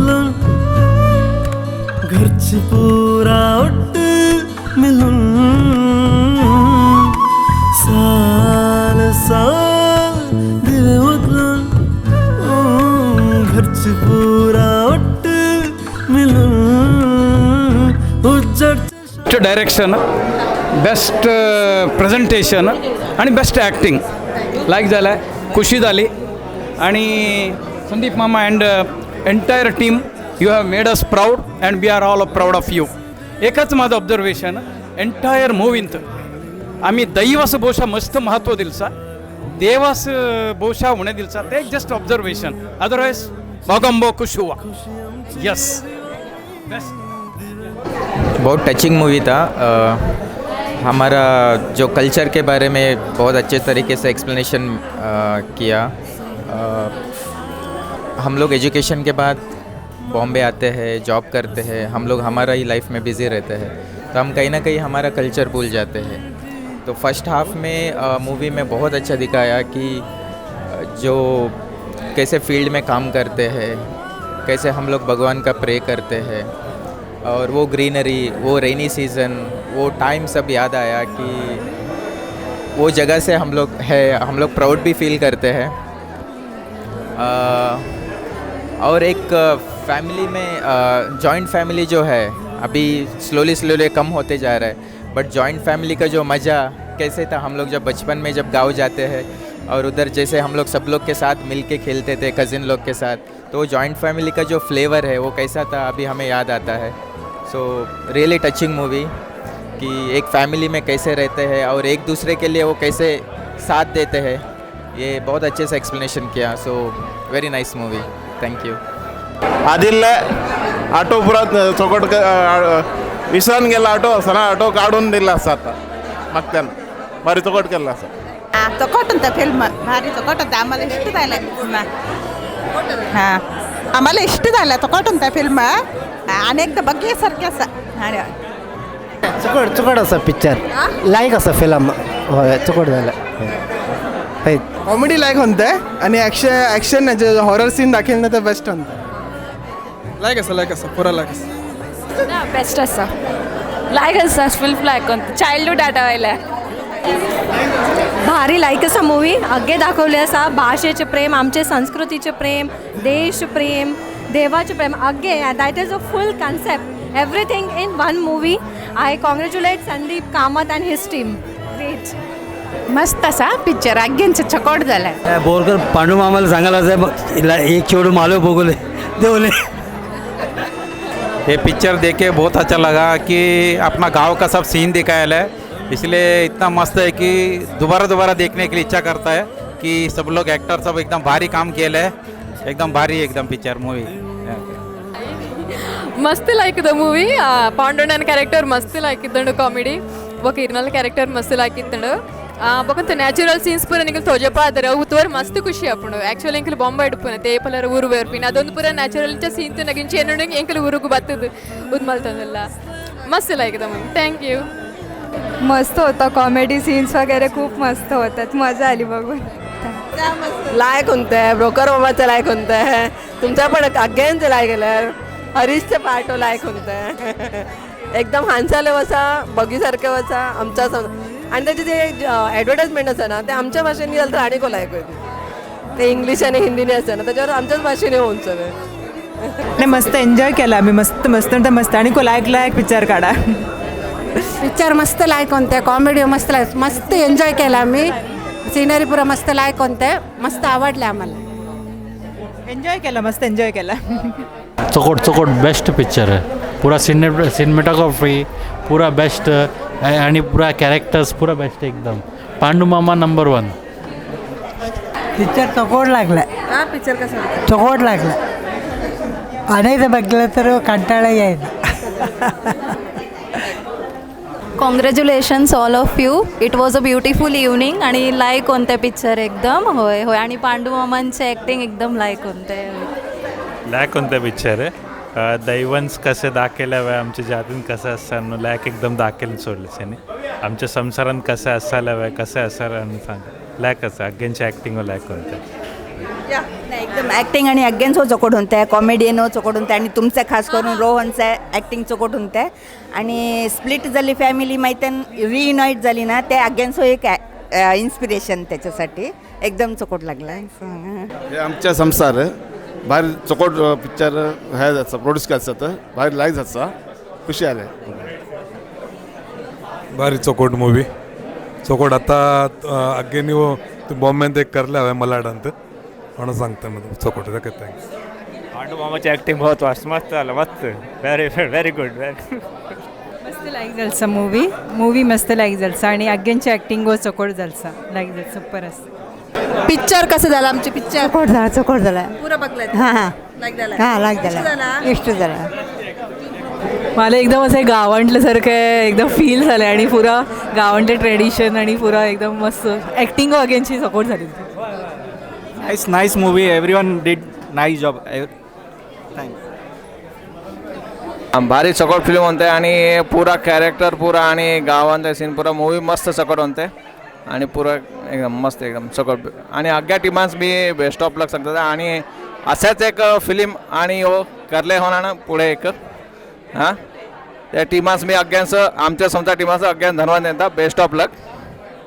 उदलून घरची पुरा उठ मिलून साल साल दिवे उदलून घरची पुरा उठ मिलून उजड बेस्ट डायरेक्शन, बेस्ट प्रेझेंटेशन आणि बेस्ट ॲक्टिंग लायक जालें, खुशी जाली. आणि संदीप मामा and entire team, you have made us proud and we are all proud of you. एकच माझं ऑब्झर्वेशन, एंटायर मुवींत आमी दैवास ಬಹುಶಃ मस्त महत्व दिलसा, देवास ಬಹುಶಃ उणें दिलसा. ते एक जस्ट ऑब्झर्वेशन, अदरवायज मोगंबो खुश हुआ. S, best. बहुत टचिंग मूवी था. हमारा जो कल्चर के बारे में बहुत अच्छे तरीके से एक्सप्लेनेशन किया. हम लोग एजुकेशन के बाद बॉम्बे आते हैं, जॉब करते हैं, हम लोग हमारा ही लाइफ में बिज़ी रहते हैं, तो हम कहीं ना कहीं हमारा कल्चर भूल जाते हैं. तो फर्स्ट हाफ में मूवी में बहुत अच्छा दिखाया कि जो कैसे फील्ड में काम करते हैं, कैसे हम लोग भगवान का प्रे करते हैं और वो ग्रीनरी, वो रेनी सीज़न, वो टाइम सब याद आया कि वो जगह से हम लोग है, हम लोग प्राउड भी फील करते हैं. और एक फैमिली में जॉइंट फैमिली जो है, अभी स्लोली स्लोली कम होते जा रहा है, बट जॉइंट फैमिली का जो मज़ा कैसे था, हम लोग जब बचपन में जब गांव जाते हैं और उधर जैसे हम लोग सब लोग के साथ मिल के खेलते थे, कज़िन लोग के साथ, तो जॉइंट फैमिली का जो फ्लेवर है वो कैसा था, अभी हमें याद आता है. सो रियली टचिंग मूवी कि एक फैमिली में कैसे रहते हैं और एक दूसरे के लिए वो कैसे साथ देते हैं, ये बहुत अच्छे से एक्सप्लेनेशन किया. So very nice movie, thank you. आदिल्ले auto पुरा चोकट विसरून गेला ऑटो आसतना ऑटो काडून दिल्लो आसा आतां मागच्यान बारी चोकट केल्लो आसा. चोकोट फिल्म भारी चोकोट होता. आम्हाला इष्ट झालं. हां, आम्हाला इष्ट झालं. चोकोट होता फिल्म आणि एकदा बघण्यासारखे असा. अरे. चुकट चुकट आसा पिक्चर, लायक आसा फिल्म. हय, चुकट जालें हय. कॉमेडी लायक होते आणि ॲक्शन ॲक्शन जे हॉरर सीन दाखयले ना ते बेस्ट होते. लायक आसा, लायक आसा, पुरा लायक आसा. बेस्ट आसा, लायक आसा फिल्म, लायक चायल्डहूड आठवयल्या. भारी लायक आसा मुवी. अग्गे दाखवले आसा भाशेचे प्रेम, आमचे संस्कृतीचे प्रेम, देश प्रेम, देवाचे प्रेम अग्गे. That is a full concept, everything in one movie. I congratulate Sandeep Kamat and his team. Great. मस्त असा पिक्चर, आग्यांचे चकोट झाला. बोरकर पांडू मामाला सांगायला साहेब, एक चेडू मालो बघले देवले. ये पिक्चर देख के बहुत अच्छा लगा कि अपना गांव का सब सीन दिखाया है, इसलिए इतना मस्त है कि दोबारा दोबारा देखने के लिए इच्छा करता है कि सब लोग एक्टर सब एकदम भारी काम किए है, एकदम भारी एकदम पिक्चर मूवी. मस्त लायक the movie. ಪಾಂಡುಣ್ಣನ ಕ್ಯಾರೆಕ್ಟರ್ ಮಸ್ತ್ ಲಾಯ್ಕ್ ಇತ್ತಂಡು, ಕಾಮಿಡಿ ಬೊಕ ಇರ್ನಲ್ ಕ್ಯಾರೆಕ್ಟರ್ ಮಸ್ತ್ ಲಾಯ್ಕ್ ಇತ್ತಂಡು. ಬೊಕಂತ ನ್ಯಾಚುರಲ್ ಸೀನ್ಸ್ ಪೂರ ನಿಂಗೆ ತೋಜಪ್ಪ ಆದರೆ ಅವು ತೋರ್ ಮಸ್ತ್ ಖುಷಿ ಆಪುಂಡು. ಆ್ಯಕ್ಚುಲಿ ಎಂಕಲ್ ಬಾಂಬೆ ಇಡ್ಪುನ ತೇಪಲರ ಊರು ಬರ್ಪಿನ, ಅದೊಂದು ಪೂರ ನ್ಯಾಚುರಲ್ ಸೀನ್ ತುನಗ ಇಂಚ ಏನು ಎಂಕಲ್ ಊರುಗು ಬತ್ತದು ಉದ್ ಮಲ್ತದಲ್ಲ. ಮಸ್ತ್ like the movie. Thank you. मस्त होता, कॉमेडी सीन्स वगैरे खूप मस्त होतात, मजा आली बघून. लायक होते ब्रोकर मामाचं लायक होते, तुमचा पण अगेन लायक केल्यार हरीशचे पार्ट लायक होते. एकदम हांसाले वसा, बगीसारखे वसा आमच्या. आणि त्याचे जे ॲडव्हर्टाइजमेंट आसा ना, ते आमच्या भाशेन गेलं तर आनी लायक वयता. ते इंग्लिश आणि हिंदीने आसा ना, त्याच्यावर आमच्याच भाशेने होऊन सगळं. नाही, मस्त एन्जॉय केला आम्ही. मस्त मस्त तर मस्त आणि को लायक लायक पिक्चर काढा. पिक्चर मस्त लायक होते, कॉमेडी मस्त लायक, मस्त एन्जॉय केला आम्ही. सीनरी पुरा मस्त लायक होते, मस्त आवडले आम्हाला. एन्जॉय केला, मस्त एन्जॉय केला. चकोट चकोट बेस्ट पिक्चर है. पूरा सिनेमेटोग्राफी पूरा बेस्ट आणि पूरा कॅरेक्टर्स पूरा बेस्ट एकदम. पांडू मामा नंबर वन. पिक्चर चकोट लागला. हा पिक्चर कसा होता? चकोट लागला. अनेकदा बघितलं तर कंटाळा येईल. Congratulations all of you. It was a beautiful evening आणि लायक कोणते पिक्चर एकदम. होय होय, आणि पांडू मामांचे ॲक्टिंग एकदम लायक कोणते. लॅक कोणतं पिक्चर आहे, दैवंस कसे दाखयला हवे, आमच्या जातीन कसं असतं लॅक एकदम दाखयला सोडलं त्याने. आमच्या संसारात कसं असायला हवं, कसं असायला सांग लॅक असं अगेनची ॲक्टिंग लॅक कोणतं. नाही, एकदम. एकदम ॲक्टिंग आणि अगेन्स हो चोकोट होते, कॉमेडियन हो चोकोट होते आणि तुमचं खास करून रोहनचं ॲक्टिंग चोकोट होते. आणि स्प्लिट झाली फॅमिली माहिती रियुनाईट झाली ना, ते अगेन्स हो एक इन्स्पिरेशन त्याच्यासाठी एकदम चोकोट लागला. हे आमच्या संसार भारी चोकोट पिक्चर हे जाता प्रोड्यूस केलं भारी लायक जाता खुशी आले. भारी चोकोट मूवी चोकोट. आता अग्गे ನೀವು बॉम्बे एक करले हांवें मलाडांत म्हणून सांगता चोकोट. Okay thanks. पांडू मामाची ॲक्टिंग बहुत मस्त झालं, मस्त, व्हेरी व्हेरी गुड. मस्त लायक जालसा मूवी, मूवी मस्त लायक जालसा आणि अग्गेंची ॲक्टिंग हो चोकोट जालसा लायक जाल सुपर आसा. पिक्चर कसं झालं आमचे पिक्चर? चोकोट झाला, चोकोट झाला पुरा बघला. हां हां लाईक झाला. हां लायक झाला, इष्ट झाला. मला एकदम असं गावांतल्यासारखं एकदम फील झालं आणि पुरा गावांतलं ट्रेडिशन आणि पुरा एकदम मस्त ॲक्टिंग अगेनची सपोर्ट झाली. Nice nice movie, everyone did nice job. Thanks. भारी चकोट फिल्म होते आणि पुरा कॅरेक्टर पुरा आणि गावांचा सीन पुरा मूवी मस्त चकोट होते आणि पुरा एकदम मस्त एकदम चकोट. आणि अग्या टिमांस मी बेस्ट ऑफ लक सांगतात आणि असाच एक फिल्म आणि हो करले होणार ना पुढे एक हां त्या टिमांस मी अग्यांचं आमच्या समजा टिमांचं अग्यान धन्यवाद देता. Best of luck.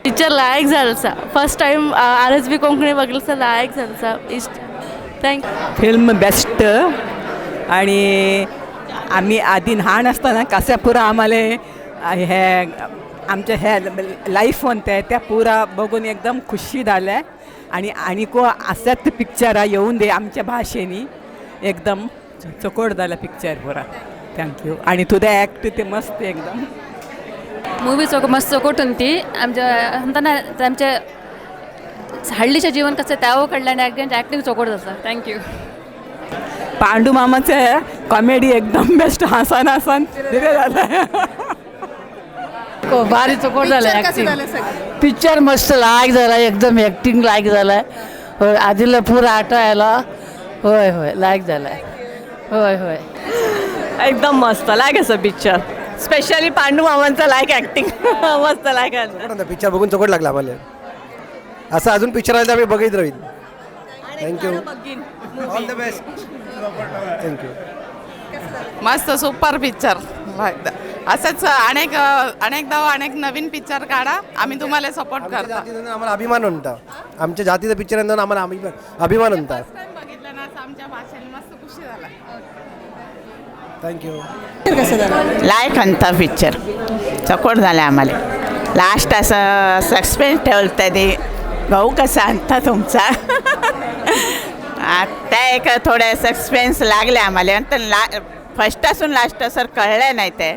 Picture like जालसा, फर्स्ट टाइम RSB Konkani बघितलं, लायक जालसा. इष्ट thank. Film best. आणि आम्ही आधी लहान असताना कशा पुरा आम्हाला हे आमच्या ह्या लाईफ म्हणते त्या पुरा बघून एकदम खुशी झाल्या. आणि आणि को असंच पिक्चर येऊन दे आमच्या भाषेनी, एकदम चकोट झाला पिक्चर पुरा. Thank you. आणि तुझं ॲक्ट ते मस्त एकदम. मूवी चोक मस्त चोकोट होती. आमच्या म्हणताना आमच्या हल्लीच्या जीवन कसं त्यावर कडल्याने ॲक्टिंग चोकोट जाता. Thank you. Pandu मामाचं कॉमेडी एकदम बेस्ट, हसान हसान झालं. भारी चोकोट झालं. पिक्चर मस्त लायक झाला, एकदम ॲक्टिंग लायक झाला. होय, आधीला पुरा आटा आला. होय होय लायक झाला. होय होय एकदम मस्त लायक असं पिक्चर, स्पेशली पांडू मामांचा लायक ॲक्टिंग मस्त लायक. पिक्चर बघून चोकोट लागला आम्हाला. असं अजून पिक्चर आलं तर आम्ही बघित राहील. Thank you, all the best. Thank you. मस्त सुपर पिक्चर. असंच अनेक अनेकदा अनेक नवीन पिक्चर काढा, आम्ही तुम्हाला सपोर्ट करतो. आम्हाला अभिमान होता आमच्या जातीचा पिक्चर, आम्हाला अभिमान होता. बघितलं ना आमच्या भाषेने मस्त खुशी झाला. Thank you. कसं झालं? लायक अंता पिक्चर चकोट झाला आम्हाला. लास्ट असं सस्पेन्स ठेवलं ते भाऊ कसा आणता तुमचा त्या एक थोड्या सस्पेन्स लागले आम्हाला. आणि ला फर्स्टासून लास्ट सर कळलं नाही ते.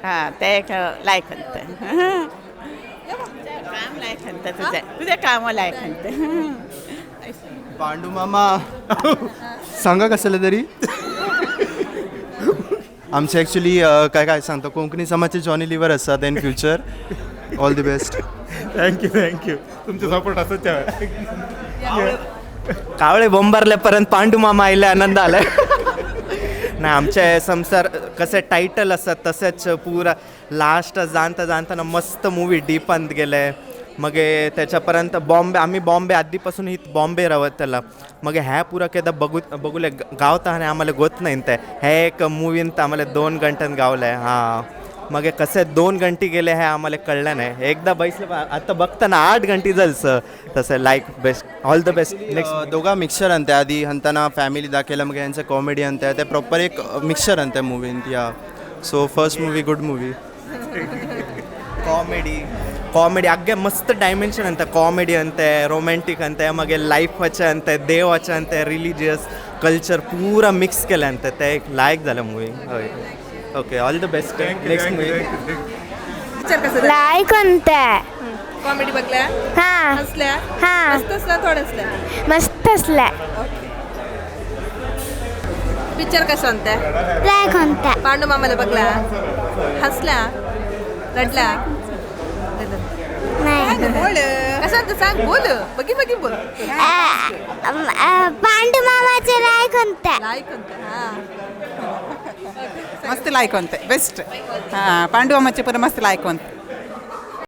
हां ते एक लायक अंत काम लायक अंत तुझं तुझं काम लायक अंत. पांडू मामा सांगा कसलं तरी. आमचे ॲक्च्युली काय काय सांगतो, कोंकणी समाजचे जॉनी लिव्हर असतात in future. All the best. Thank you thank you. तुमचा सपोर्ट असंच. कावळे बोंबारल्यापर्यंत पांडू मामा आयले आनंद आलाय. नाही आमच्या संसार कसे टायटल असतात तसेच पुरा लास्ट जाणता जाणताना मस्त मूवी डीपांत गेले. मग त्याच्यापर्यंत बॉम्बे, आम्ही बॉम्बे आधीपासून ही बॉम्बे रावत त्याला. मग ह्या पुरा केदा बघू बघूले गावता आणि आम्हाला गोत नाही ते हे एक मूवीन तर आम्हाला 2 घंट्यात गावलं आहे. हां मग कसे 2 घंटे गेले हे आम्हाला कळलं नाही. एकदा बैसलं आता बघताना 8 घंटे जालसं तसं. Like best, all the best. Next दोघा मिक्सर आणते आधी हंताना फॅमिली दाखवलं, मग यांचं कॉमेडी आणते ते प्रॉपर एक मिक्सर आणते मूवीन. या so first movie good movie. Comedy comedy अग्गे मस्त डायमेन्शन अंत, कॉमेडी अंते, रोमॅन्टिक अंते, मग लाईफाचे अंते, देवाचे अंते, रिलिजियस कल्चर पुरा मिक्स केलं अंते ते एक लायक झालं मूवी. हय okay, all the best. Next movie लायक होते. कॉमेडी बघल्या? हां. हसल्या? हां. मस्त असला थोडं असल्या? मस्त असल्या. पिक्चर कसं होतं? लायक होता. पांडू मामाला बघला, हसला, रडला? नाही. बोल कसं होतं सांग, बोल बघी बघी बोल. पांडू मामाचे लायक होता. लायक होता. हां मस्त लायक होते, बेस्ट. हां पांडू मामाचे पण मस्त लायक होते.